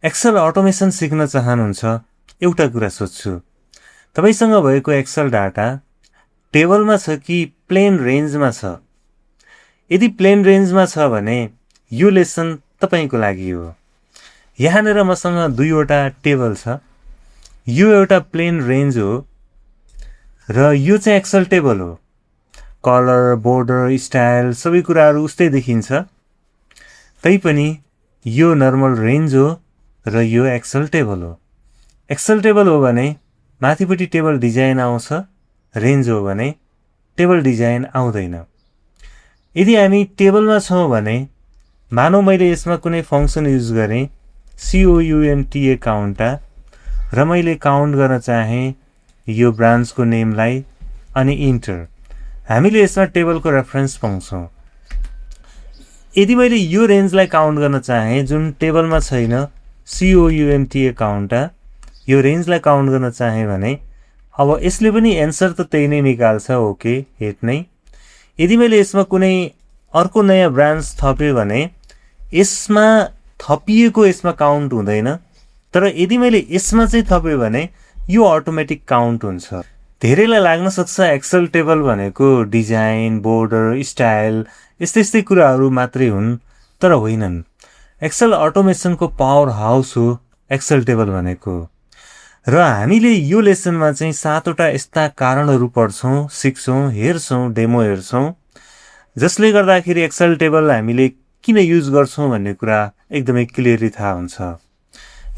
Excel automation सिक्न चाहनुहुन्छ, एउटा कुरा सोध्छु। तपाईसँग भएको एक्सेल डाटा टेबलमा छ कि प्लेन रेन्जमा छ? यदि प्लेन रेन्जमा छ भने यो लेसन तपाईँको लागि हो। यहाँनिर मसँग दुईवटा टेबल छ। यो एउटा प्लेन रेन्ज हो र यो चाहिँ एक्सेल टेबल हो। कलर, बोर्डर, स्टाइल सबै कुराहरू उस्तै देखिन्छ। तैपनि यो नर्मल रेन्ज हो र यो एक्सेल टेबल हो। एक्सेल टेबल हो भने माथिपट्टि टेबल डिजाइन आउँछ, रेन्ज हो भने टेबल डिजाइन आउँदैन। यदि हामी टेबलमा छौँ भने मानौ मैले यसमा कुनै फङ्सन युज गरेँ, COUNTA काउन्टा, र मैले काउन्ट गर्न चाहेँ यो ब्रान्चको नेमलाई अनि इन्टर। हामीले यसमा टेबलको रेफरेन्स पाउँछौँ। यदि मैले यो रेन्जलाई काउन्ट गर्न चाहेँ जुन टेबलमा छैन, COUNTA काउन्टा, यो रेन्जलाई काउन्ट गर्न चाहेँ भने अब यसले पनि एन्सर त त्यही नै निकाल्छ, ओके, हेट नै। यदि मैले यसमा कुनै अर्को नयाँ ब्रान्च थपेँ भने यसमा थपिएको यसमा काउन्ट हुँदैन, तर यदि मैले यसमा चाहिँ थपेँ भने यो अटोमेटिक काउन्ट हुन्छ। धेरैलाई लाग्न सक्छ एक्सेल टेबल भनेको डिजाइन, बोर्डर, स्टाइल यस्तै कुराहरू मात्रै हुन्, तर होइनन्। एक्सेल अटोमेसनको पावर हाउस हो एक्सेल टेबल भनेको। र हामीले यो लेसनमा चाहिँ 7वटा यस्ता कारणहरू पढ्छौँ, सिक्छौँ, हेर्छौँ, डेमो हेर्छौँ, जसले गर्दाखेरि एक्सेल टेबल हामीले किन युज गर्छौँ भन्ने कुरा एकदमै क्लियरली थाहा हुन्छ।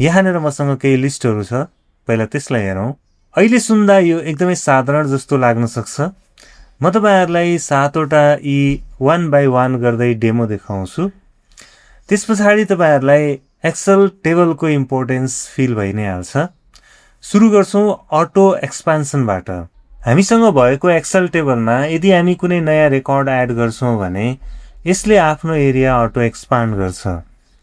यहाँनिर मसँग केही लिस्टहरू छ, पहिला त्यसलाई हेरौँ। अहिले सुन्दा यो एकदमै साधारण जस्तो लाग्न सक्छ। म तपाईँहरूलाई 7वटा यी 1 बाई 1 गर्दै डेमो देखाउँछु। त्यस पछाडि तपाईँहरूलाई एक्सेल टेबलको इम्पोर्टेन्स फिल भइ नै हाल्छ। सुरु गर्छौँ अटो एक्सपान्सनबाट। हामीसँग भएको एक्सेल टेबलमा यदि हामी कुनै नयाँ रेकर्ड एड गर्छौँ भने यसले आफ्नो एरिया अटो एक्सपान्ड गर्छ।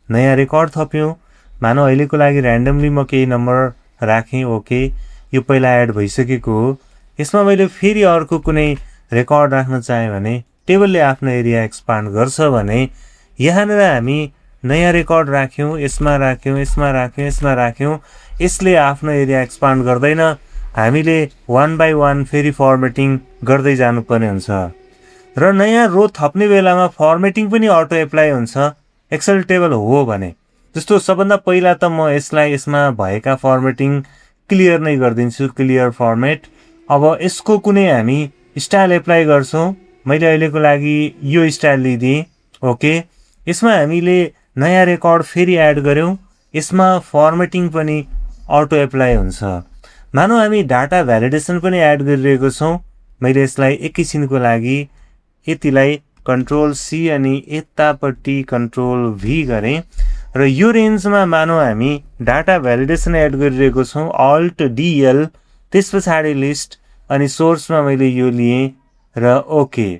नयाँ रेकर्ड थप्यौँ, मानौ अहिलेको लागि ऱ्यान्डमली म केही नम्बर राखेँ, ओके, यो पहिला एड भइसकेको हो। यसमा मैले फेरि अर्को कुनै रेकर्ड राख्न चाहेँ भने टेबलले आफ्नो एरिया एक्सपान्ड गर्छ भने यहाँनिर हामी नयाँ रेकर्ड राख्यौँ, यसमा राख्यौँ, यसमा राख्यौँ, यसमा राख्यौँ, यसले आफ्नो एरिया एक्सपान्ड गर्दैन। हामीले 1 बाई 1 फेरि फर्मेटिङ गर्दै जानुपर्ने हुन्छ। र नयाँ रो थप्ने बेलामा फर्मेटिङ पनि अटो एप्लाई हुन्छ एक्सेल टेबल हो भने। जस्तो सबभन्दा पहिला त म यसमा भएका फर्मेटिङ क्लियर नै गरिदिन्छु, क्लियर फर्मेट। अब यसको कुनै हामी स्टाइल एप्लाई गर्छौँ। मैले अहिलेको लागि यो स्टाइल लिइदिएँ, ओके। यसमा हामीले नयाँ रेकर्ड फेरि एड गऱ्यौँ, यसमा फर्मेटिङ पनि अटो एप्लाई हुन्छ। मानौ हामी डाटा भ्यालिडेसन पनि एड गरिरहेको छौँ। मैले यसलाई एकैछिनको लागि यतिलाई Ctrl+C अनि यतापट्टि Ctrl+V गरेँ र यो रेन्जमा मानौ हामी डाटा भ्यालिडेसन एड गरिरहेको छौँ, Alt+DL, त्यस पछाडि लिस्ट अनि सोर्समा मैले यो लिएँ र ओके।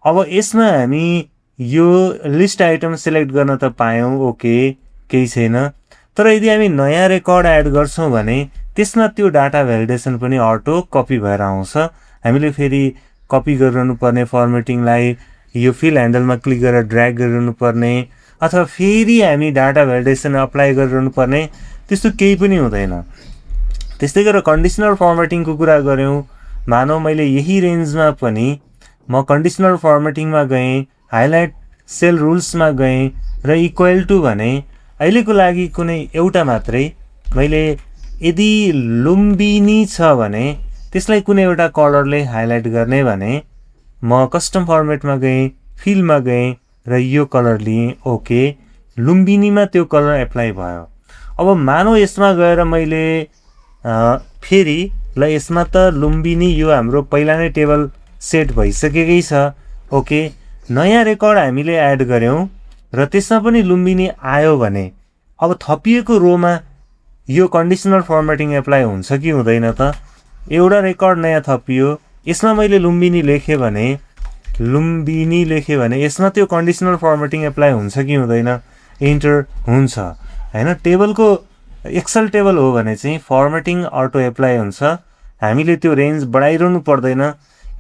अब यसमा हामी यो लिस्ट आइटम सिलेक्ट गर्न त पायौँ, ओके, केही छैन। तर यदि हामी नयाँ रेकर्ड एड गर्छौँ भने त्यसमा त्यो डाटा भ्यालिडेसन पनि अटो कपी भएर आउँछ। हामीले फेरि कपी गरिरहनु पर्ने फर्मेटिङलाई यो फिल ह्यान्डलमा क्लिक गरेर ड्र्याग गरिरहनु पर्ने, अथवा फेरि हामी डाटा भ्यालिडेसन अप्लाई गरिरहनु पर्ने, त्यस्तो केही पनि हुँदैन। त्यस्तै गरेर कन्डिसनल फर्मेटिङको कुरा गऱ्यौँ। मानौ मैले यही रेन्जमा पनि म कन्डिसनल फर्मेटिङमा गएँ, हाइलाइट सेल रुल्समा गएँ र इक्वल टु भने अहिलेको लागि कुनै एउटा मात्रै, मैले यदि लुम्बिनी छ भने त्यसलाई कुनै एउटा कलरले हाइलाइट गर्ने भने म कस्टम फर्मेटमा गएँ, फिलमा गएँ र यो कलर लिएँ, ओके। लुम्बिनीमा त्यो कलर एप्लाई भयो। अब मानौ यसमा गएर मैले फेरि ल यसमा त लुम्बिनी यो हाम्रो पहिला नै टेबल सेट भइसकेकै छ, ओके। नयाँ रेकर्ड हामीले एड गऱ्यौँ र त्यसमा पनि लुम्बिनी आयो भने अब थपिएको रोमा यो कन्डिसनल फर्मेटिङ एप्लाई हुन्छ कि हुँदैन त? एउटा रेकर्ड नयाँ थपियो, यसमा मैले लुम्बिनी लेखेँ भने यसमा त्यो कन्डिसनल फर्मेटिङ एप्लाई हुन्छ कि हुँदैन? इन्टर हुन्छ, हैन। टेबलको एक्सेल टेबल हो भने चाहिँ फर्मेटिङ अटो एप्लाई हुन्छ। हामीले त्यो रेन्ज बढाइरहनु पर्दैन।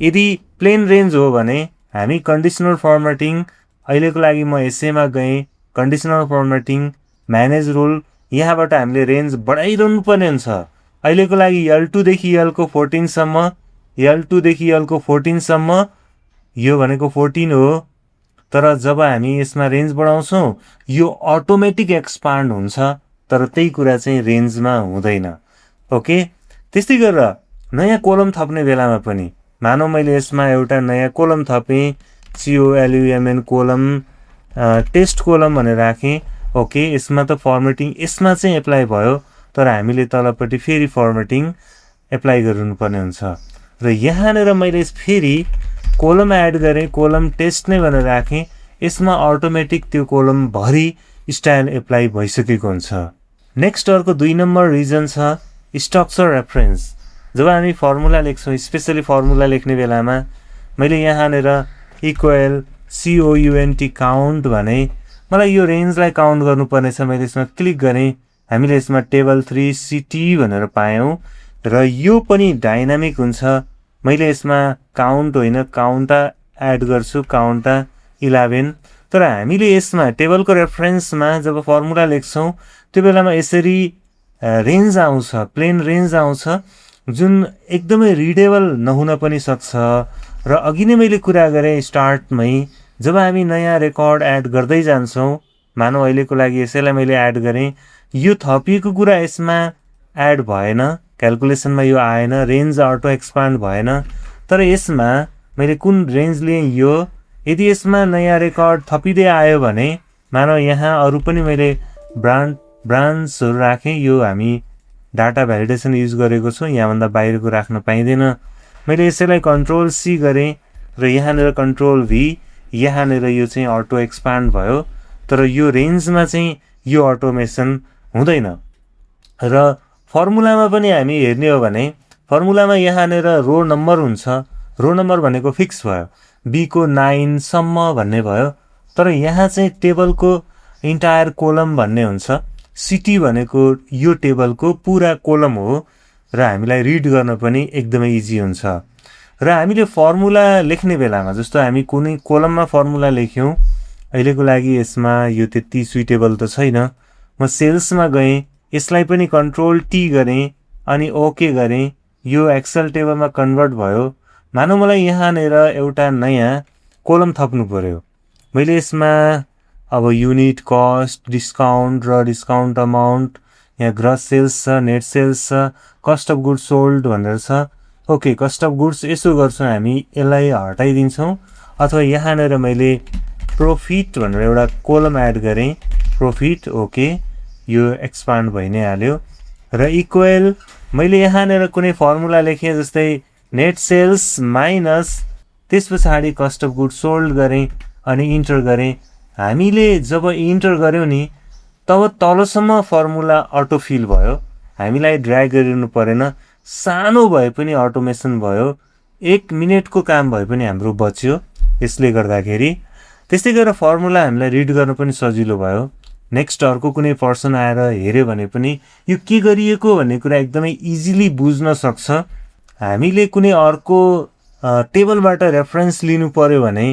यदि प्लेन रेन्ज हो भने हामी कन्डिसनल फर्मेटिङ, अहिलेको लागि म यसैमा गएँ, कन्डिसनल फर्मेटिङ, म्यानेज रुल, यहाँबाट हामीले रेन्ज बढाइरहनु पर्ने हुन्छ। अहिलेको लागि L2 देखि L को 14 सम्म, L2 देखि L को 14 सम्म, यो भनेको 14 हो। तर जब हामी यसमा रेन्ज बढाउँछौँ यो अटोमेटिक एक्सपान्ड हुन्छ, तर त्यही कुरा चाहिँ रेन्जमा हुँदैन। ओके, त्यस्तै गरेर नयाँ कोलम थप्ने बेलामा पनि मानौ मैले यसमा एउटा नयाँ कोलम थपेँ, COLUMN कोलम, टेस्ट कोलम भनेर राखेँ। ओके, यसमा त फर्मेटिङ यसमा चाहिँ एप्लाई भयो, तर हामीले तलपट्टि फेरि फर्मेटिङ एप्लाई गर्नुपर्ने हुन्छ। र यहाँनिर मैले फेरि कोलम एड गरेँ, कोलम टेस्ट नै भनेर राखेँ। यसमा अटोमेटिक त्यो कोलम भरि स्टाइल एप्लाई भइसकेको हुन्छ। नेक्स्ट अर्को 2 नम्बर रिजन छ स्ट्रक्चर रेफरेन्स। जब हामी फर्मुला लेख्छौँ, स्पेसली फर्मुला लेख्ने बेलामा मैले यहाँनिर इक्वल COUNT काउन्ट भने मलाई यो रेन्जलाई काउन्ट गर्नुपर्ने छ। मैले यसमा क्लिक गरेँ, हामीले यसमा टेबल 3 CT भनेर पायौँ र यो पनि डाइनामिक हुन्छ। मैले यसमा काउन्ट होइन काउन्टा एड गर्छु, काउन्टा 11। तर हामीले यसमा टेबलको रेफरेन्समा जब फर्मुला लेख्छौँ त्यो बेलामा यसरी रेन्ज आउँछ, प्लेन रेन्ज आउँछ, जुन एकदमै रिडेबल नहुन पनि सक्छ। र अघि नै मैले कुरा गरेँ स्टार्टमै, जब हामी नयाँ रेकर्ड एड गर्दै जान्छौँ, मानौ अहिलेको लागि यसैलाई मैले एड गरेँ, यो थपिएको कुरा यसमा एड भएन, क्यालकुलेसनमा यो आएन, रेन्ज अटो एक्सपान्ड भएन। तर यसमा मैले कुन रेन्ज लिएँ यो, यदि यसमा नयाँ रेकर्ड थपिँदै आयो भने मानौ यहाँ अरू पनि मैले ब्रान्चहरू राखेँ, यो हामी डाटा भ्यालिडेसन युज गरेको छौँ, यहाँभन्दा बाहिरको राख्न पाइँदैन। मैले यसैलाई कन्ट्रोल C गरेँ र यहाँनिर कन्ट्रोल V, यहाँनिर यो चाहिँ अटो एक्सपान्ड भयो, तर यो रेन्जमा चाहिँ यो अटोमेसन हुँदैन। र फर्मुलामा पनि हामी हेर्ने हो भने फर्मुलामा यहाँनिर रो नम्बर हुन्छ, रो नम्बर भनेको फिक्स भयो, B को 9 सम्म भन्ने भयो। तर यहाँ चाहिँ टेबलको इन्टायर कोलम भन्ने हुन्छ, CT भनेको यो टेबलको पुरा कोलम हो र हामीलाई रिड गर्न पनि एकदमै इजी हुन्छ। र हामीले फर्मुला लेख्ने बेलामा जस्तो हामी कुनै कोलममा फर्मुला लेख्यौँ, अहिलेको लागि यसमा यो त्यति सुइटेबल त छैन, म सेल्समा गएँ, यसलाई पनि कन्ट्रोल T गरेँ अनि ओके गरेँ, यो एक्सेल टेबलमा कन्भर्ट भयो। मानौ मलाई यहाँनिर एउटा नयाँ कोलम थप्नु पर्यो, मैले यसमा अब युनिट कस्ट, डिस्काउन्ट र डिस्काउन्ट अमाउन्ट, यहाँ ग्रस सेल्स छ, नेट सेल्स छ, कस्ट अफ गुड्स सोल्ड भनेर छ। ओके, कस्ट अफ गुड्स यसो गर्छौँ हामी, यसलाई हटाइदिन्छौँ, अथवा यहाँनिर मैले प्रॉफिट भनेर एउटा कोलम एड गरेँ, प्रॉफिट। ओके, यो एक्सपान्ड भइ नै हाल्यो। र इक्वल मैले यहाँनिर कुनै फर्मुला लेखेँ, जस्तै नेट सेल्स माइनस त्यस पछाडि कस्ट अफ गुड्स सोल्ड गरेँ अनि इन्टर गरेँ। हामीले जब इन्टर गऱ्यौँ नि तब तलसम्म फर्मुला अटो फिल भयो, हामीलाई ड्र्याग गरिनु परेन, सानो भए पनि अटोमेसन भयो, 1 मिनेटको काम भए पनि हाम्रो बच्यो यसले गर्दाखेरि। त्यस्तै गरेर फर्मुला हामीलाई रिड गर्न पनि सजिलो भयो। नेक्स्ट अर्को कुनै पर्सन आएर हेऱ्यो भने पनि यो के गरिएको भन्ने कुरा एकदमै इजिली बुझ्न सक्छ। हामीले कुनै अर्को टेबलबाट रेफरेन्स लिनु पर्यो भने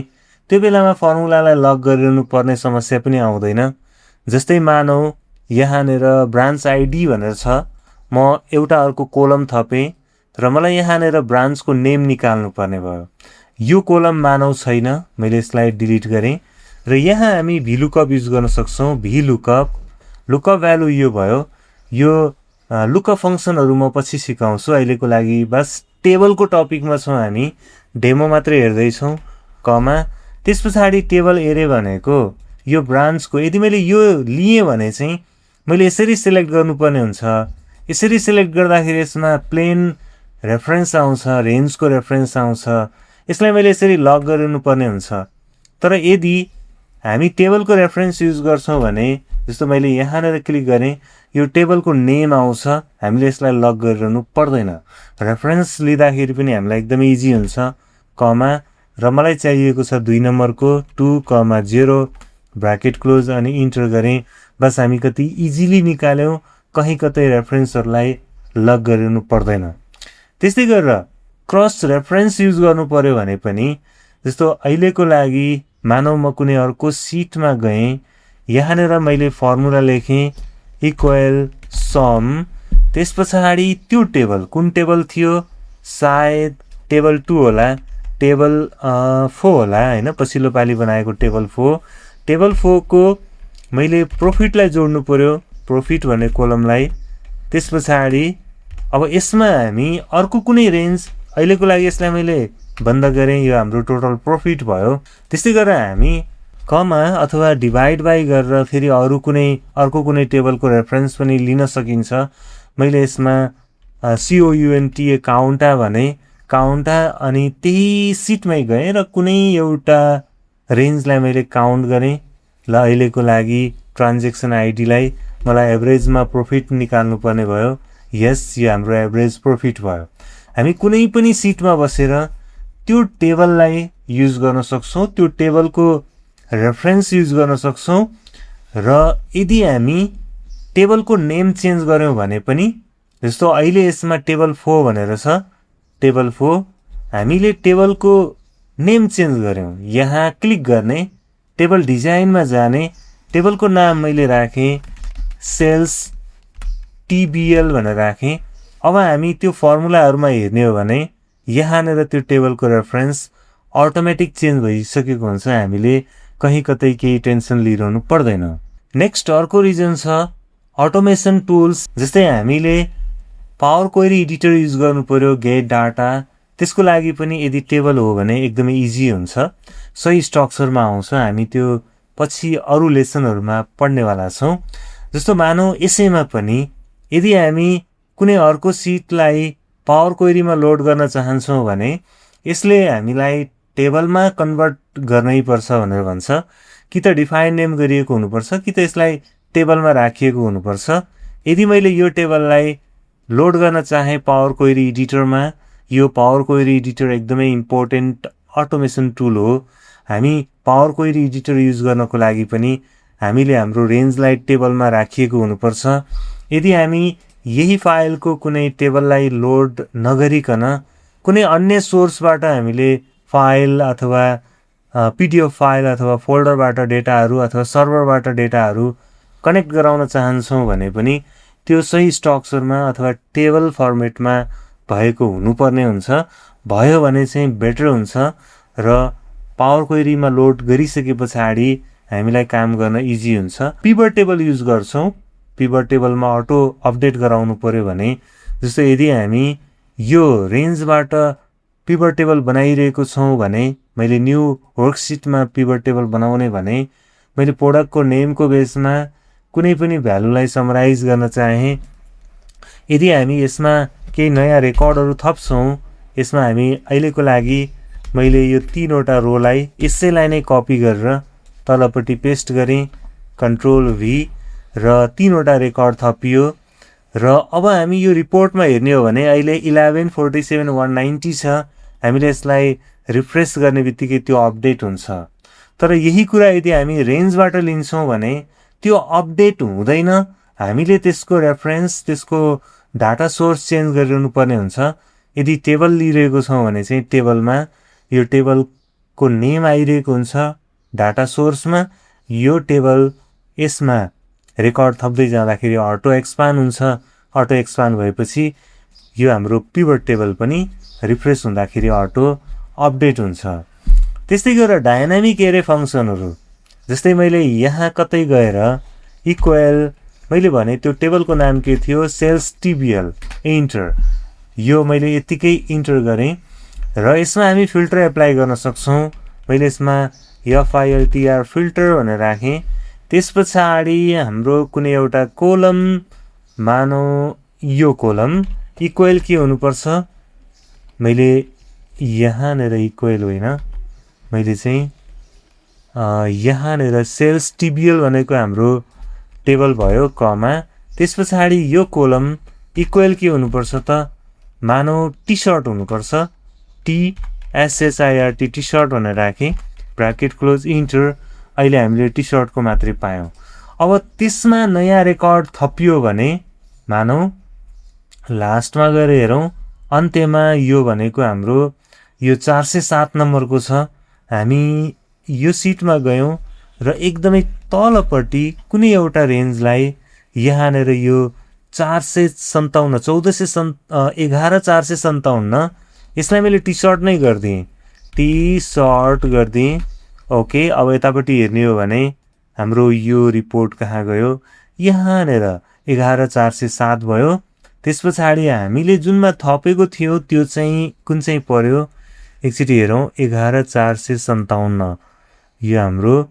त्यो बेलामा फर्मुलालाई लक गरिरहनु पर्ने समस्या पनि आउँदैन। जस्तै मानौ यहाँनिर ब्रान्च आइडी भनेर छ, म एउटा अर्को कोलम थपेँ र मलाई यहाँनिर ब्रान्चको नेम निकाल्नु पर्ने भयो, यो कोलम मानौ छैन, मैले यसलाई डिलिट गरेँ। र यहाँ हामी VLOOKUP युज गर्न सक्छौँ, VLOOKUP, लुकअप भ्यालु यो भयो। यो लुकअप फङ्सनहरू म पछि सिकाउँछु, अहिलेको लागि बस टेबलको टपिकमा छौँ हामी, डेमो मात्रै हेर्दैछौँ। कमा त्यस पछाडि टेबल एरे भनेको यो ब्रान्चको, यदि मैले यो लिएँ भने चाहिँ मैले यसरी सिलेक्ट गर्नुपर्ने हुन्छ। यसरी सिलेक्ट गर्दाखेरि यसमा प्लेन रेफरेन्स आउँछ, रेन्जको रेफरेन्स आउँछ, यसलाई मैले यसरी लक गरिनुपर्ने हुन्छ। तर यदि हामी टेबलको रेफरेन्स युज गर्छौँ भने, जस्तो मैले यहाँनिर क्लिक गरेँ, यो टेबलको नेम आउँछ, हामीले यसलाई लक गरिरहनु पर्दैन। रेफरेन्स लिँदाखेरि पनि हामीलाई एकदमै इजी हुन्छ। कमा र मलाई चाहिएको छ 2 नम्बरको 2,0 ब्राकेट क्लोज अनि इन्टर गरेँ। बस हामी कति इजिली निकाल्यौँ, कहीँ कतै रेफरेन्सहरूलाई लक गरिरहनु पर्दैन। त्यस्तै गरेर क्रस रेफरेन्स युज गर्नु पर्यो भने पनि, जस्तो अहिलेको लागि मानौ म कुनै अर्को सिटमा गएँ, यहाँनिर मैले फर्मुला लेखेँ, इक्वल सम, त्यस पछाडि त्यो टेबल कुन टेबल थियो, सायद टेबल 2 होला, टेबल 4 होला हैन, पछिल्लो पालि बनाएको टेबल 4। टेबल 4 को मैले प्रॉफिटलाई जोड्नु पर्यो, प्रॉफिट भन्ने कोलमलाई। त्यस पछाडि अब यसमा हामी अर्को कुनै रेन्ज, अहिलेको लागि यसलाई मैले बन्द गरेँ, यो हाम्रो टोटल प्रॉफिट भयो। त्यस्तै गरेर हामी कमा अथवा डिभाइड बाई गरेर फेरि अर्को कुनै टेबलको रेफरेन्स पनि लिन सकिन्छ। मैले यसमा COUNTA काउन्टा भने काउन्टा, अनि त्यही सिटमै गएँ र कुनै एउटा रेन्जलाई मैले काउन्ट गरेँ। ल अहिलेको लागि ट्रान्जेक्सन आइडीलाई मलाई एभरेजमा प्रॉफिट निकाल्नु पर्ने भयो। यस, यो हाम्रो एभरेज प्रॉफिट भयो। हामी कुनै पनि सिटमा बसेर त्यो टेबललाई युज गर्न सक्छौँ, त्यो टेबलको रेफरेन्स युज गर्न सक्छौँ। र यदि हामी टेबलको नेम चेन्ज गर्यौँ भने पनि, जस्तो अहिले यसमा टेबल 4 भनेर छ, टेबल 4, हामीले टेबलको नेम चेन्ज गर्यौँ, यहाँ क्लिक गर्ने, टेबल डिजाइनमा जाने, टेबलको नाम मैले राखेँ सेल्स TBL भनेर राखेँ। अब हामी त्यो फर्मुलाहरूमा हेर्ने हो भने यहाँनिर त्यो टेबलको रेफरेन्स अटोमेटिक चेन्ज भइसकेको हुन्छ, हामीले कहीँ कतै केही टेन्सन लिइरहनु पर्दैन। नेक्स्ट अर्को रिजन छ अटोमेसन टुल्स। जस्तै हामीले पावर क्वेरी एडिटर युज गर्नु पर्यो, गेट डाटा, त्यसको लागि पनि यदि टेबल हो भने एकदमै इजी हुन्छ, सही स्ट्रक्चरमा आउँछ। हामी त्यो पछि अरू लेसनहरूमा पढ्नेवाला छौँ। जस्तो मानौँ यसैमा पनि यदि हामी कुनै अर्को सिटलाई पावर क्वेरीमा लोड गर्न चाहन्छौँ भने यसले हामीलाई टेबलमा कन्भर्ट गर्नै पर्छ भनेर भन्छ। कि त डिफाइन नेम गरिएको हुनुपर्छ, कि त यसलाई टेबलमा राखिएको हुनुपर्छ। यदि मैले यो टेबललाई लोड गर्न चाहेँ पावर क्वेरी एडिटरमा, यो पावर क्वेरी एडिटर एकदमै इम्पोर्टेन्ट अटोमेसन टुल हो। हामी पावर क्वेरी एडिटर युज गर्नको लागि पनि हामीले हाम्रो रेन्जलाई टेबलमा राखिएको हुनुपर्छ। यदि हामी यही फाइलको कुनै टेबललाई लोड नगरिकन कुनै अन्य सोर्सबाट हामीले फाइल अथवा PDF फाइल अथवा फोल्डरबाट डेटाहरू अथवा सर्भरबाट डेटाहरू कनेक्ट गराउन चाहन्छौँ भने पनि त्यो सही स्ट्रक्चरमा अथवा टेबल फर्मेटमा भएको हुनुपर्ने हुन्छ। भयो भने चाहिँ बेटर हुन्छ र पावर क्वेरीमा लोड गरिसके पछाडि हामीलाई काम गर्न इजी हुन्छ। पिभट टेबल युज गर्छौँ। पिभट टेबलमा अटो अपडेट गराउनु पर्यो भने, जस्तो यदि हामी यो रेन्जबाट पिभट टेबल बनाइरहेको छौँ भने, मैले न्यू वर्कसिटमा पिभट टेबल बनाउने भने मैले प्रोडक्टको नेमको बेसमा कुनै पनि भ्यालुलाई समराइज गर्न चाहेँ। यदि हामी यसमा केही नयाँ रेकर्डहरू थप्छौँ, यसमा हामी अहिलेको लागि मैले यो 3वटा रोलाई यसैलाई नै कपी गरेर तलपट्टि पेस्ट गरेँ, कन्ट्रोल V, र 3वटा रेकर्ड थपियो। र अब हामी यो रिपोर्टमा हेर्ने हो भने अहिले 1147,190 छ। हामीले यसलाई रिफ्रेस गर्ने बित्तिकै त्यो अपडेट हुन्छ। तर यही कुरा यदि हामी रेन्जबाट लिन्छौँ भने त्यो अपडेट हुँदैन। हामीले त्यसको रेफरेन्स, त्यसको डाटा सोर्स चेन्ज गरिरहनु पर्ने हुन्छ। यदि टेबल लिइरहेको छौँ भने चाहिँ टेबलमा यो टेबलको नेम आइरहेको हुन्छ डाटा सोर्समा, यो टेबल यसमा रेकर्ड थप्दै जाँदाखेरि अटो एक्सपान्ड हुन्छ। अटो एक्सपान्ड भएपछि यो हाम्रो पिभट टेबल पनि रिफ्रेस हुँदाखेरि अटो अपडेट हुन्छ। त्यस्तै गरेर डायनामिक एरे फङ्सनहरू, जस्तै मैले यहाँ कतै गएर इक्वल, मैले भने त्यो टेबलको नाम के थियो, सेल्स TBL, इन्टर, यो मैले यत्तिकै इन्टर गरेँ र यसमा हामी फिल्टर एप्लाई गर्न सक्छौँ। मैले यसमा FILTR फिल्टर भनेर राखेँ। त्यस पछाडि हाम्रो कुनै एउटा कोलम, मानौँ यो कोलम इक्वल के हुनुपर्छ, मैले यहाँनिर इक्वल होइन, मैले चाहिँ यहाँनिर सेल्स TBL भनेको हाम्रो टेबल भयो, कमा, त्यस पछाडि यो कोलम इक्वल के हुनुपर्छ त, मानौँ टी सर्ट हुनुपर्छ, TSHIRT टी सर्ट भनेर राखेँ, ब्राकेट क्लोज, इन्टर। अहिले हामीले टी सर्टको मात्रै पायौँ। अब त्यसमा नयाँ रेकर्ड थपियो भने, मानौँ लास्टमा गएर हेरौँ, अन्त्यमा यो भनेको हाम्रो यो 407 नम्बरको छ। हामी यो सिटमा गयौँ र एकदमै तलपट्टि कुनै एउटा रेन्जलाई यहाँनिर यो 11,457 यसलाई मैले टी सर्ट नै गरिदिएँ, टी सर्ट गरिदिएँ। ओके, अब यतापट्टि हेर्ने हो भने हाम्रो यो रिपोर्ट कहाँ गयो, यहाँनिर 11,407 भयो। त्यस पछाडि हामीले जुनमा थपेको थियो त्यो चाहिँ कुन चाहिँ पर्यो, एकचोटि हेरौँ। 11,457 यो हाम्रो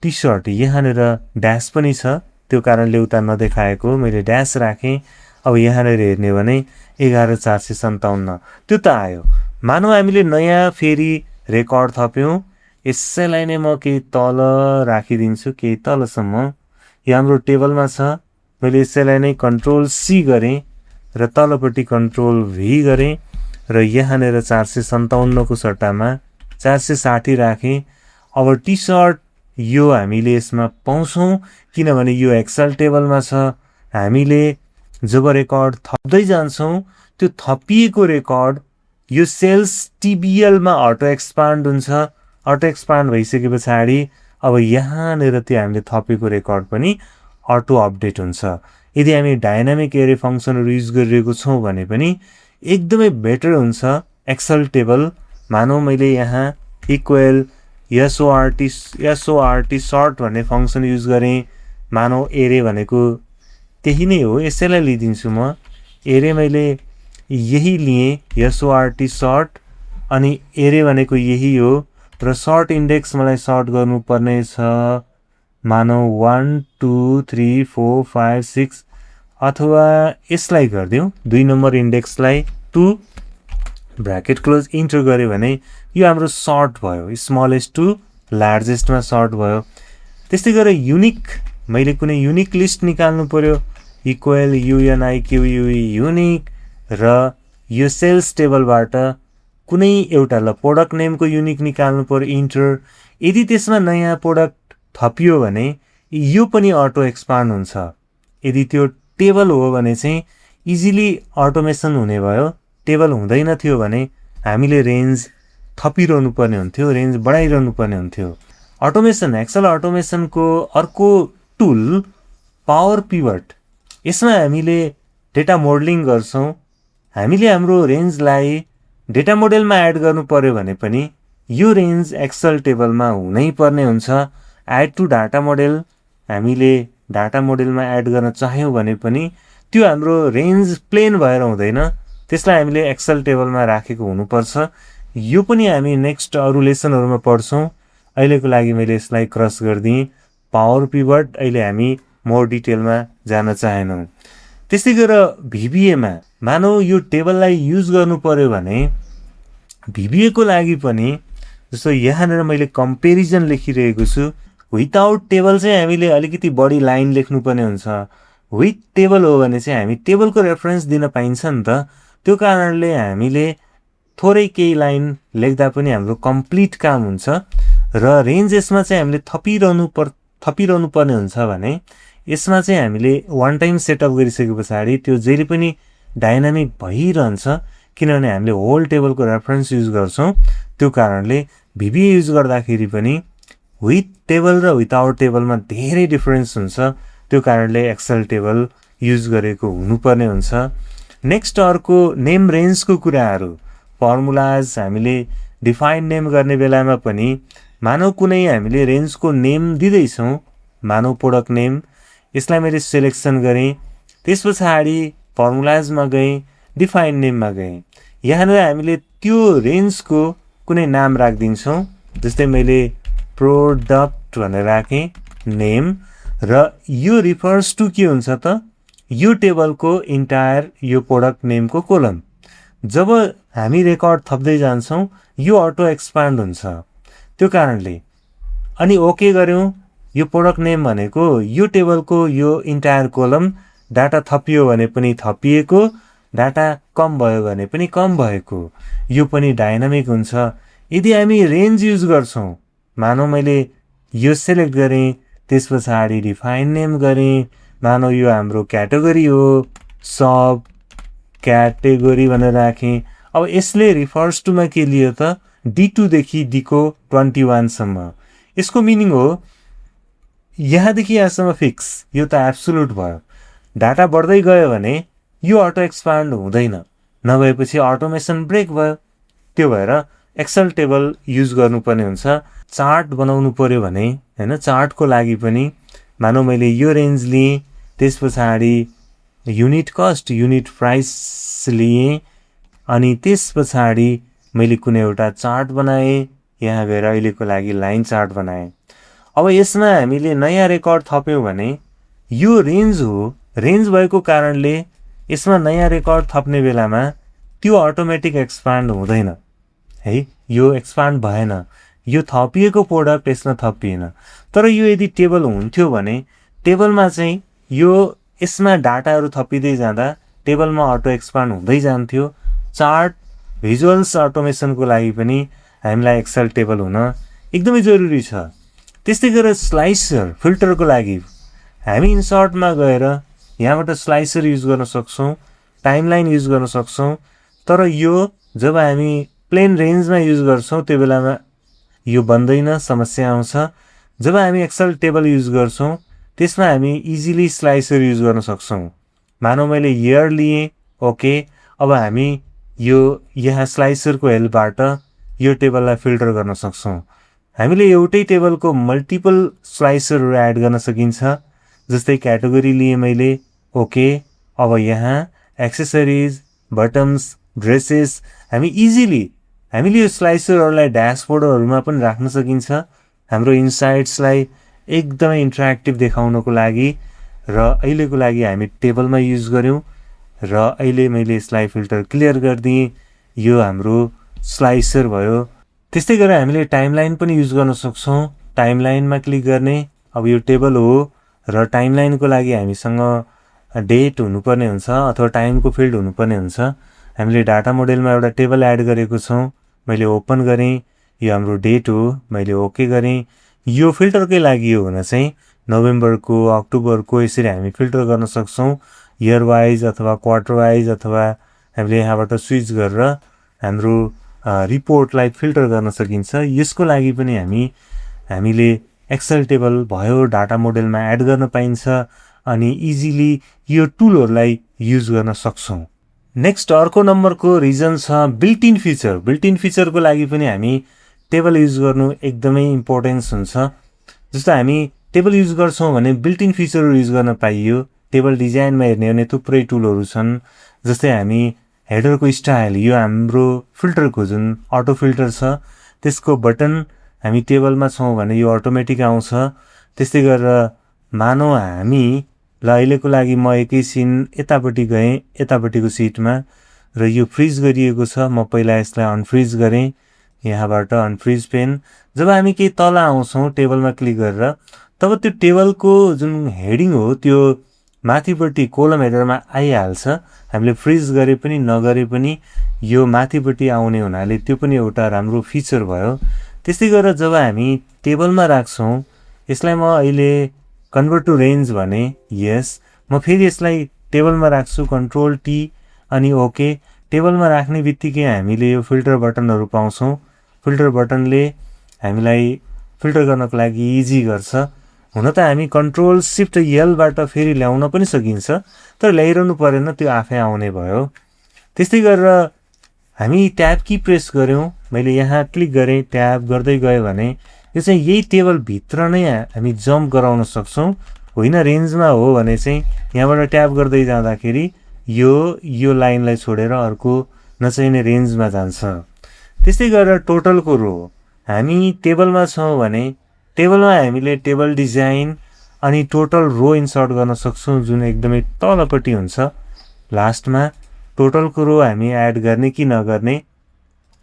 टी सर्ट, यहाँनिर ड्यास पनि छ, त्यो कारणले उता नदेखाएको मैले ड्यास राखेँ। अब यहाँनिर हेर्ने भने 11,457 त्यो त आयो। मानौँ हामीले नयाँ फेरि रेकर्ड थप्यौँ, यसैलाई नै म केही तल राखिदिन्छु, केही तलसम्म। यो हाम्रो टेबलमा छ, मैले यसैलाई नै कन्ट्रोल सी गरेँ र तलपट्टि कन्ट्रोल भी गरेँ र यहाँनिर 457 को सट्टामा 460 राखेँ। अब टी सर्ट यो हामीले यसमा पाउँछौँ किनभने यो एक्सेल टेबलमा छ। हामीले जब रेकर्ड थप्दै जान्छौँ त्यो थपिएको रेकर्ड यो सेल्स टिबिएलमा अटो एक्सपान्ड हुन्छ। अटो एक्सपान्ड भइसके पछाडि अब यहाँनिर त्यो हामीले थपेको रेकर्ड पनि अटो अपडेट हुन्छ। यदि हामी डाइनामिक एरे फङ्सनहरू युज गरिरहेको छौँ भने पनि एकदमै बेटर हुन्छ एक्सेल टेबल। मानौँ मैले यहाँ इक्वल एसओआरटी सर्ट भन्ने फङ्सन युज गरेँ। मानौँ एरे भनेको त्यही नै हो, यसैलाई लिइदिन्छु म। एरे मैले यही लिएँ, एसओआरटी सर्ट, अनि एरे भनेको यही हो र सर्ट इन्डेक्स मलाई सर्ट गर्नुपर्ने छ। मानौँ 1 2 3 4 5 6 अथवा यसलाई गरिदिउँ 2 नम्बर इन्डेक्सलाई 2 ब्राकेट क्लोज इन्टर गऱ्यो भने यो हाम्रो सर्ट भयो, स्मलेस्ट टु लार्जेस्टमा सर्ट भयो। त्यस्तै गरेर युनिक, मैले कुनै युनिक लिस्ट निकाल्नु पर्यो, इक्वल युएनआइक्युयुई युनिक र यो सेल्स टेबलबाट कुनै एउटा प्रोडक्ट नेमको युनिक निकाल्नु पर्यो, इन्टर। यदि त्यसमा नयाँ प्रोडक्ट थपियो भने यो पनि अटो एक्सपान्ड हुन्छ। यदि त्यो टेबल हो भने चाहिँ इजिली अटोमेसन हुने भयो। टेबल हुँदैन थियो भने हामीले रेन्ज थपिरहनु पर्ने हुन्थ्यो, रेन्ज बढाइरहनु पर्ने हुन्थ्यो। अटोमेसन, एक्सेल अटोमेसनको अर्को टुल पावर पिभट। यसमा हामीले डेटा मोडलिङ गर्छौँ। हामीले हाम्रो रेन्जलाई डेटा मोडेलमा एड गर्नु पर्यो भने पनि यो रेन्ज एक्सेल टेबलमा हुनै पर्ने हुन्छ। एड टु डाटा मोडेल, हामीले डाटा मोडेलमा एड गर्न चाह्यौँ भने पनि त्यो हाम्रो रेन्ज प्लेन भएर हुँदैन, त्यसलाई हामीले एक्सेल टेबलमा राखेको हुनुपर्छ। यो पनि हामी नेक्स्ट अरू लेसनहरूमा पढ्छौँ। अहिलेको लागि मैले यसलाई क्रस गरिदिएँ। पावर पिभट अहिले हामी मोर डिटेलमा जान चाहेनौँ। त्यस्तै गरेर भिबिएमा मानौँ यो टेबललाई युज गर्नु पर्यो भने भिबिएको लागि पनि जस्तो यहाँनिर मैले कम्पेरिजन लेखिरहेको छु। विदाउट टेबल चाहिँ हामीले अलिकति बढी लाइन लेख्नुपर्ने हुन्छ। विथ टेबल हो भने चाहिँ हामी टेबलको रेफरेन्स दिन पाइन्छ नि त। त्यो कारणले हामीले थोरै केही लाइन लेख्दा पनि हाम्रो कम्प्लिट काम हुन्छ। र रेन्ज यसमा चाहिँ हामीले थपिरहनु पर्ने हुन्छ भने यसमा चाहिँ हामीले वान टाइम सेटअप गरिसके पछाडि त्यो जहिले पनि डाइनामिक भइरहन्छ, किनभने हामीले होल टेबलको रेफरेन्स युज गर्छौँ। त्यो कारणले भिबिए युज गर्दाखेरि पनि विथ टेबल र विदाउट टेबलमा धेरै डिफरेन्स हुन्छ। त्यो कारणले एक्सेल टेबल युज गरेको हुनुपर्ने हुन्छ। नेक्स्ट अर्को नेम रेन्जको कुराहरू, फर्मुलाज हामीले डिफाइन नेम गर्ने बेलामा पनि मानौँ कुनै हामीले रेन्जको नेम दिँदैछौँ, मानौँ प्रोडक्ट नेम, यसलाई मैले सेलेक्सन गरेँ। त्यस पछाडि फर्मुलाजमा गएँ, डिफाइन नेममा गएँ। यहाँनिर हामीले त्यो रेन्जको कुनै नाम राखिदिन्छौँ। जस्तै मैले प्रोडक्ट भनेर राखेँ नेम, र यो रिफर्स टु के हुन्छ त, यो टेबलको इन्टायर यो प्रोडक्ट नेमको कोलम। जब हामी रेकर्ड थप्दै जान्छौँ यो अटो एक्सपान्ड हुन्छ। त्यो कारणले अनि ओके गऱ्यौँ। यो प्रोडक्ट नेम भनेको यो टेबलको यो इन्टायर कोलम, डाटा थपियो भने पनि थपिएको, डाटा कम भयो भने पनि कम भएको, यो पनि डाइनामिक हुन्छ। यदि हामी रेन्ज युज गर्छौँ, मानौँ मैले यो सेलेक्ट गरेँ, त्यस पछाडि डिफाइन नेम गरेँ, मानौँ यो हाम्रो क्याटेगोरी हो, सब क्याटेगोरी भनेर राखेँ। अब यसले रिफर्स टुमा के लियो त, D2 देखि डीको 21 सम्म। यसको मिनिङ हो यहाँदेखि यहाँसम्म फिक्स, यो त एब्सोल्युट भयो। डाटा बढ्दै गयो भने यो अटो एक्सपान्ड हुँदैन, नभएपछि अटोमेसन ब्रेक भयो। त्यो भएर एक्सेल टेबल युज गर्नुपर्ने हुन्छ। चार्ट बनाउनु पर्यो भने हैन, चार्टको लागि पनि मानौ मैले यो रेन्ज लिएँ, त्यस पछाडि युनिट कस्ट युनिट प्राइस लिएँ, अनि त्यस पछाडि मैले कुनै एउटा चार्ट बनाएँ, यहाँ गएर अहिलेको लागि लाइन चार्ट बनाएँ। अब यसमा हामीले नयाँ रेकर्ड थप्यौँ भने यो रेन्ज हो, रेन्ज भएको कारणले यसमा नयाँ रेकर्ड थप्ने बेलामा त्यो अटोमेटिक एक्सपान्ड हुँदैन है, यो एक्सपान्ड भएन, यो थपिएको प्रोडक्ट यसमा थपिएन। तर यो यदि टेबल हुन्थ्यो भने टेबलमा चाहिँ यो यसमा डाटाहरू थपिँदै जाँदा टेबलमा अटो एक्सपान्ड हुँदै जान्थ्यो। चार्ट भिजुअल्स अटोमेसनको लागि पनि हामीलाई एक्सेल टेबल हुन एकदमै जरुरी छ। त्यस्तै गरेर स्लाइसर फिल्टरको लागि हामी इन्सर्टमा गएर यहाँबाट स्लाइसर युज गर्न सक्छौँ, टाइमलाइन युज गर्न सक्छौँ। तर यो जब हामी प्लेन रेन्जमा युज गर्छौँ त्यो बेलामा यो बन्दैन, समस्या आउँछ। जब हामी एक्सेल टेबल युज गर्छौँ त्यसमा हामी इजिली स्लाइसर युज गर्न सक्छौँ। मानौ मैले इयर लिएँ, ओके, अब हामी यो यहाँ स्लाइसरको हेल्पबाट यो टेबललाई फिल्टर गर्न सक्छौँ। हामीले एउटै टेबलको मल्टिपल स्लाइसरहरू एड गर्न सकिन्छ। जस्तै क्याटेगोरी लिएँ मैले, ओके, अब यहाँ एक्सेसरिज, बटम्स, ड्रेसेस, हामी इजिली हामीले यो स्लाइसरहरूलाई ड्यासबोर्डहरूमा पनि राख्न सकिन्छ हाम्रो इन्साइट्सलाई एकदमै इन्टरेक्टिभ देखाउनको लागि। र अहिलेको लागि हामी टेबलमा युज गऱ्यौँ र अहिले मैले यसलाई फिल्टर क्लियर गरिदिएँ। यो हाम्रो स्लाइसर भयो। त्यस्तै गरेर हामीले टाइमलाइन पनि युज गर्न सक्छौँ। टाइमलाइनमा क्लिक गर्ने, अब यो टेबल हो र टाइमलाइनको लागि हामीसँग डेट हुनुपर्ने हुन्छ अथवा टाइमको फिल्ड हुनुपर्ने हुन्छ। हामीले डाटा मोडेलमा एउटा टेबल एड गरेको छौँ, मैले ओपन गरेँ, यो हाम्रो डेट हो, मैले ओके गरेँ। यो फिल्टरकै लागि हो भने चाहिँ नोभेम्बरको, अक्टोबरको यसरी हामी फिल्टर गर्न सक्छौँ, इयर वाइज अथवा क्वार्टर वाइज, अथवा हामीले यहाँबाट स्विच गरेर हाम्रो रिपोर्टलाई फिल्टर गर्न सकिन्छ। यसको लागि पनि हामीले एक्सेल टेबल भयो डाटा मोडेलमा एड गर्न पाइन्छ अनि इजिली यो टुलहरूलाई युज गर्न सक्छौँ। नेक्स्ट अर्को नम्बरको रिजन छ built in feature. Built in फिचरको लागि पनि हामी टेबल युज गर्नु एकदमै इम्पोर्टेन्स हुन्छ। जस्तो हामी टेबल युज गर्छौँ भने बिल्ट इन फिचरहरू युज गर्न पाइयो। टेबल डिजाइनमा हेर्ने हो भने थुप्रै टुलहरू छन्। जस्तै हामी हेडरको स्टाइल, यो हाम्रो फिल्टरको जुन अटो फिल्टर छ त्यसको बटन हामी टेबलमा छौँ भने यो अटोमेटिक आउँछ। त्यस्तै गरेर मानौ हामी ल अहिलेको लागि म एकैछिन यतापट्टि गएँ, यतापट्टिको सिटमा, र यो फ्रिज गरिएको छ, म पहिला यसलाई अनफ्रिज गरेँ, यहाँबाट अनफ्रिज पेन। जब हामी केही तल आउँछौँ टेबलमा क्लिक गरेर, तब त्यो टेबलको जुन हेडिङ हो त्यो माथिपट्टि कोलम हेडरमा आइहाल्छ। हामीले फ्रिज गरे पनि नगरे पनि यो माथिपट्टि आउने हुनाले त्यो पनि एउटा राम्रो फिचर भयो। त्यस्तै गरेर जब हामी टेबलमा राख्छौँ, यसलाई म अहिले कन्भर्ट टु रेन्ज भने, यस, म फेरि यसलाई टेबलमा राख्छु, कन्ट्रोल टी अनि ओके। टेबलमा राख्ने बित्तिकै हामीले यो फिल्टर बटनहरू पाउँछौँ। फिल्टर बटनले हामीलाई फिल्टर गर्नको लागि इजी गर्छ। हुन त हामी कन्ट्रोल सिफ्ट एलबाट फेरि ल्याउन पनि सकिन्छ, तर ल्याइरहनु परेन, त्यो आफै आउने भयो। त्यस्तै गरेर हामी ट्याब की प्रेस गऱ्यौँ, मैले यहाँ क्लिक गरेँ, ट्याब गर्दै गयो भने यो चाहिँ यही टेबलभित्र नै हामी जम्प गराउन सक्छौँ। होइन रेन्जमा हो भने चाहिँ यहाँबाट ट्याब गर्दै जाँदाखेरि यो लाइनलाई छोडेर अर्को नचाहिने रेन्जमा जान्छ। त्यस्तै गरेर टोटलको रो, हामी टेबलमा छौँ भने टेबलमा हामीले टेबल डिजाइन अनि टोटल रो इन्सर्ट गर्न सक्छौँ, जुन एकदमै तलपट्टि हुन्छ लास्टमा। टोटलको रो हामी एड गर्ने कि नगर्ने,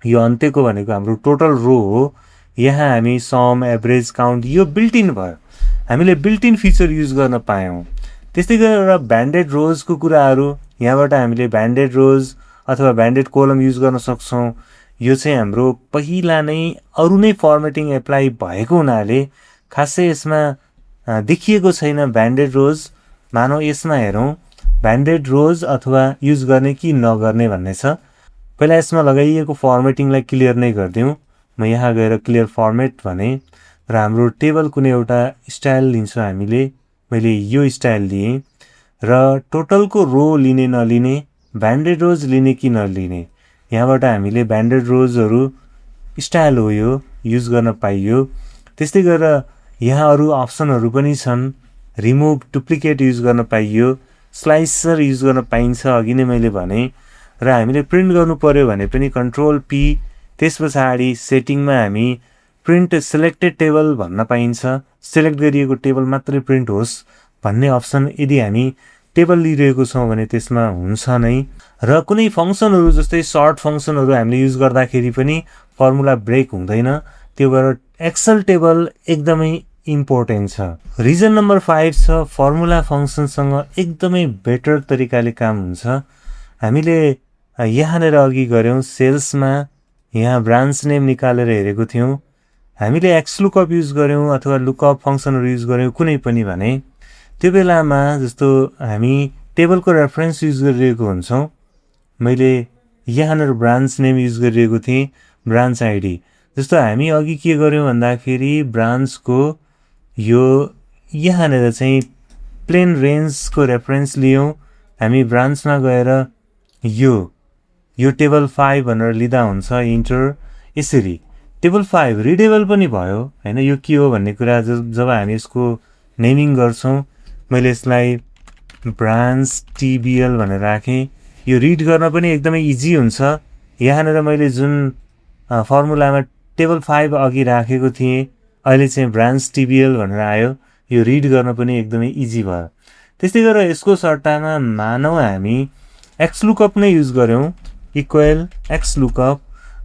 यो अन्त्यको भनेको हाम्रो टोटल रो हो। यहाँ हामी सम, एभरेज, काउन्ट, यो बिल्ट इन भयो, हामीले बिल्ट इन फिचर युज गर्न पायौँ। त्यस्तै गरेर ब्यान्डेड रोजको कुराहरू, यहाँबाट हामीले ब्यान्डेड रोज अथवा ब्यान्डेड कोलम युज गर्न सक्छौँ। यो चाहिँ हाम्रो पहिला नै अरू नै फर्मेटिङ एप्लाई भएको हुनाले खासै यसमा देखिएको छैन ब्यान्डेड रोज। मानौ यसमा हेरौँ, ब्यान्डेड रोज अथवा युज गर्ने कि नगर्ने भन्ने छ। पहिला यसमा लगाइएको फर्मेटिङलाई क्लियर नै गरिदिउँ। म यहाँ गएर क्लियर फर्मेट भने र हाम्रो टेबल कुनै एउटा स्टाइल लिन्छौँ हामीले। मैले यो स्टाइल लिएँ र टोटलको रो लिने नलिने, ब्यान्डेड रोज लिने कि नलिने, यहाँबाट हामीले ब्यान्डेड रोजहरू स्टाइल हो यो युज गर्न पाइयो। त्यस्तै गरेर यहाँ अरू अप्सनहरू पनि छन्। रिमुभ डुप्लिकेट युज गर्न पाइयो, स्लाइसर युज गर्न पाइन्छ अघि नै मैले भने। र हामीले प्रिन्ट गर्नु पर्यो भने पनि कन्ट्रोल पी, त्यस पछाडि सेटिङमा हामी प्रिन्ट सिलेक्टेड टेबल भन्न पाइन्छ। सिलेक्ट गरिएको टेबल मात्रै प्रिन्ट होस् भन्ने अप्सन यदि हामी टेबल लिइरहेको छौँ भने त्यसमा हुन्छ नै। र कुनै फङ्सनहरू जस्तै सर्ट फङ्सनहरू हामीले युज गर्दाखेरि पनि फर्मुला ब्रेक हुँदैन। त्यो भएर एक्सेल टेबल एकदमै इम्पोर्टेन्ट छ। रिजन नम्बर 5 छ फर्मुला फङ्सनसँग एकदमै बेटर तरिकाले काम हुन्छ। हामीले यहाँनिर अघि गऱ्यौँ सेल्समा, यहाँ ब्रान्च नेम निकालेर हेरेको थियौँ। हामीले एक्स लुकअप युज गऱ्यौँ अथवा लुकअप फङ्सनहरू युज गऱ्यौँ कुनै पनि भने, त्यो बेलामा जस्तो हामी टेबलको रेफरेन्स युज गरिरहेको हुन्छौँ। मैले यहाँनिर ब्रान्च नेम युज गरिरहेको थिएँ, ब्रान्च आइडी। जस्तो हामी अघि के गऱ्यौँ भन्दाखेरि ब्रान्चको यो यहाँनिर चाहिँ प्लेन रेन्जको रेफरेन्स लियौँ। हामी ब्रान्चमा गएर यो टेबल 5 भनेर लिँदा हुन्छ, इन्टर। यसरी टेबल 5 रिडेबल पनि भयो होइन। यो के हो भन्ने कुरा जब हामी यसको नेमिङ गर्छौँ, मैले यसलाई ब्रान्च टिबिएल भनेर राखेँ। यो रिड गर्न पनि एकदमै इजी हुन्छ। यहाँनिर मैले जुन फर्मुलामा टेबल 5 अघि राखेको थिएँ, अहिले चाहिँ ब्रान्च टिबिएल भनेर आयो। यो रिड गर्न पनि एकदमै इजी भयो। त्यस्तै गरेर यसको सट्टामा मानौँ हामी एक्स लुकअप नै युज गऱ्यौँ, इक्वल एक्स लुकअप,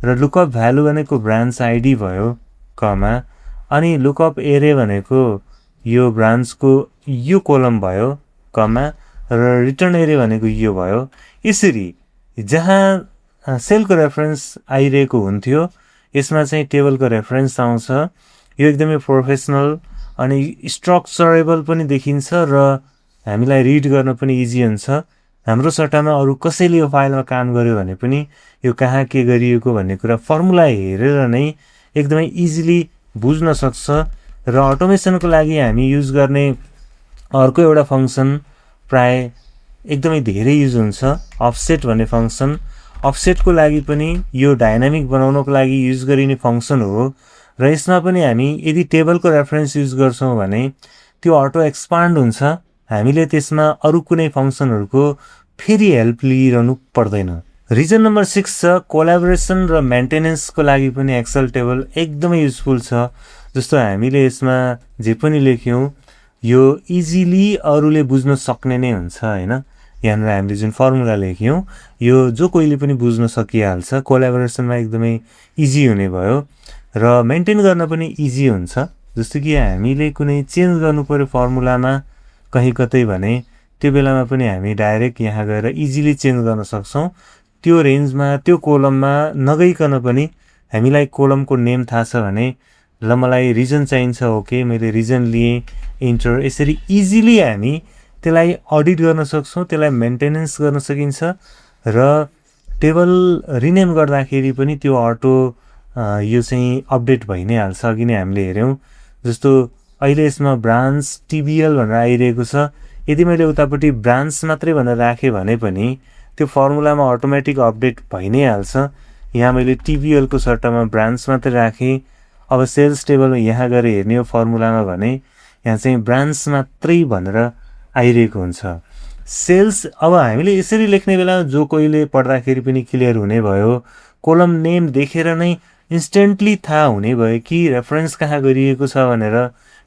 र लुकअप भ्यालु भनेको ब्रान्च आइडी भयो, कमा, अनि लुकअप एरे भनेको यो ब्रान्चको यो कोलम भयो, कमा, र रिटर्न एरे भनेको यो भयो। यसरी जहाँ सेलको रेफरेन्स आइरहेको हुन्थ्यो यसमा चाहिँ टेबलको रेफरेन्स आउँछ। यो एकदमै प्रोफेसनल अनि स्ट्रक्चरेबल पनि देखिन्छ र हामीलाई रिड गर्न पनि इजी हुन्छ। हाम्रो सट्टामा अरू कसैले यो फाइलमा काम गर्यो भने पनि यो कहाँ के गरिएको भन्ने कुरा फर्मुला हेरेर नै एकदमै इजिली बुझ्न सक्छ। र अटोमेसनको लागि हामी युज गर्ने अर्को एउटा फङ्सन प्राय एकदमै धेरै युज हुन्छ, अफसेट भन्ने फङ्सन। अफसेटको लागि पनि यो डाइनामिक बनाउनको लागि युज गरिने फङ्सन हो। र यसमा पनि हामी यदि टेबलको रेफरेन्स युज गर्छौँ भने त्यो अटो एक्सपान्ड हुन्छ। हामीले त्यसमा अरू कुनै फङ्सनहरूको फेरि हेल्प लिइरहनु पर्दैन। रिजन नम्बर 6 छ कोलाबोरेसन र मेन्टेनेन्सको लागि पनि एक्सेल टेबल एकदमै युजफुल छ। जस्तो हामीले यसमा जे पनि लेख्यौँ यो इजिली अरूले बुझ्न सक्ने नै हुन्छ होइन। यहाँनिर हामीले जुन फर्मुला लेख्यौँ यो जो कोहीले पनि बुझ्न सकिहाल्छ। कोलाबोरेसनमा एकदमै इजी हुने भयो र मेन्टेन गर्न पनि इजी हुन्छ। जस्तो कि हामीले कुनै चेन्ज गर्नु पर्यो फर्मुलामा कहीँ कतै भने त्यो बेलामा पनि हामी डाइरेक्ट यहाँ गएर इजिली चेन्ज गर्न सक्छौँ। त्यो रेन्जमा त्यो कोलममा नगइकन पनि हामीलाई कोलमको नेम थाहा छ भने ल मलाई रिजन चाहिन्छ, ओके मैले रिजन लिएँ, इन्टर। यसरी इजिली हामी त्यसलाई अडिट गर्न सक्छौँ, त्यसलाई मेन्टेनेन्स गर्न सकिन्छ। र टेबल रिनेम गर्दाखेरि पनि त्यो अटो यो चाहिँ अपडेट भइ नै हाल्छ। अघि नै हामीले हेऱ्यौँ जस्तो अहिले यसमा ब्रान्च टिबिएल भनेर आइरहेको छ। यदि मैले उतापट्टि ब्रान्च मात्रै भनेर राखेँ भने पनि त्यो फर्मुलामा अटोमेटिक अपडेट भइ नै हाल्छ। यहाँ मैले टिबिएलको सट्टामा ब्रान्च मात्रै राखेँ। अब सेल्स टेबल यहाँ गएर हेर्ने हो फर्मुलामा भने यहाँ चाहिँ ब्रान्च मात्रै भनेर आइरहेको हुन्छ। सेल्स अब हामीले यसरी लेख्ने बेला जो कोहीले पढ्दाखेरि पनि क्लियर हुने भयो। कोलम नेम देखेर नै इन्स्टेन्टली थाहा हुने भयो कि रेफरेन्स कहाँ गरिएको छ भनेर।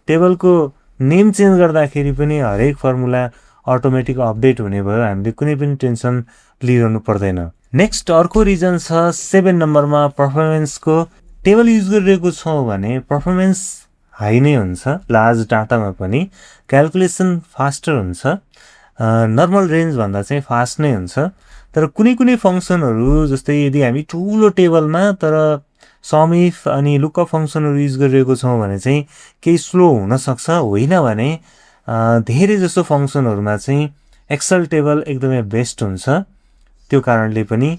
टेबलको नेम चेन्ज गर्दाखेरि पनि हरेक फर्मुला अटोमेटिक अपडेट हुने भयो। हामीले कुनै पनि टेन्सन लिइरहनु पर्दैन। नेक्स्ट अर्को रिजन छ 7 नम्बरमा पर्फर्मेन्सको। टेबल युज गरिरहेको छौँ भने पर्फर्मेन्स हाई नै हुन्छ। लार्ज डाटामा पनि क्यालकुलेसन फास्टर हुन्छ, नर्मल रेन्ज भन्दा चाहिँ फास्ट नै हुन्छ। तर कुनै कुनै फङ्सनहरू जस्तै यदि हामी ठुलो टेबलमा तर सम इफ अनि लुकअप फङ्सनहरू युज गरिरहेको छौँ भने चाहिँ केही स्लो हुनसक्छ। होइन भने धेरै जस्तो फङ्सनहरूमा चाहिँ एक्सेल टेबल एकदमै बेस्ट हुन्छ। त्यो कारणले पनि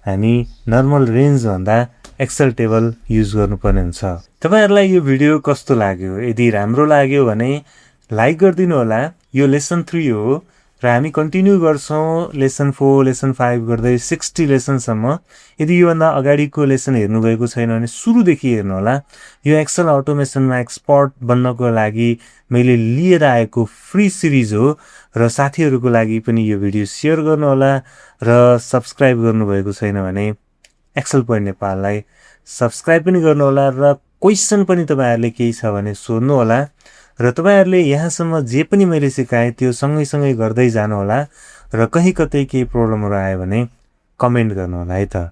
हामी नर्मल रेन्जभन्दा एक्सेल टेबल युज गर्नुपर्ने हुन्छ। तपाईँहरूलाई यो भिडियो कस्तो लाग्यो? यदि राम्रो लाग्यो भने लाइक गरिदिनु होला। यो लेसन 3 हो र हामी कन्टिन्यू गर्छौँ लेसन 4 लेसन 5 गर्दै 60 लेसनसम्म। यदि योभन्दा अगाडिको लेसन हेर्नुभएको छैन भने सुरुदेखि हेर्नुहोला। यो एक्सेल अटोमेसनमा एक्सपर्ट बन्नको लागि मैले लिएर आएको फ्री सिरिज हो र साथीहरूको लागि पनि यो भिडियो सेयर गर्नुहोला र सब्सक्राइब गर्नुभएको छैन भने एक्सेल पोइन्ट नेपाललाई सब्सक्राइब पनि गर्नुहोला र क्वेसन पनि तपाईँहरूले केही छ भने सोध्नुहोला र तपाईँहरूले यहाँसम्म जे पनि मैले सिकाएँ त्यो सँगै गर्दै जानुहोला र कहीँ कतै केही प्रब्लमहरू आयो भने कमेन्ट गर्नुहोला है त।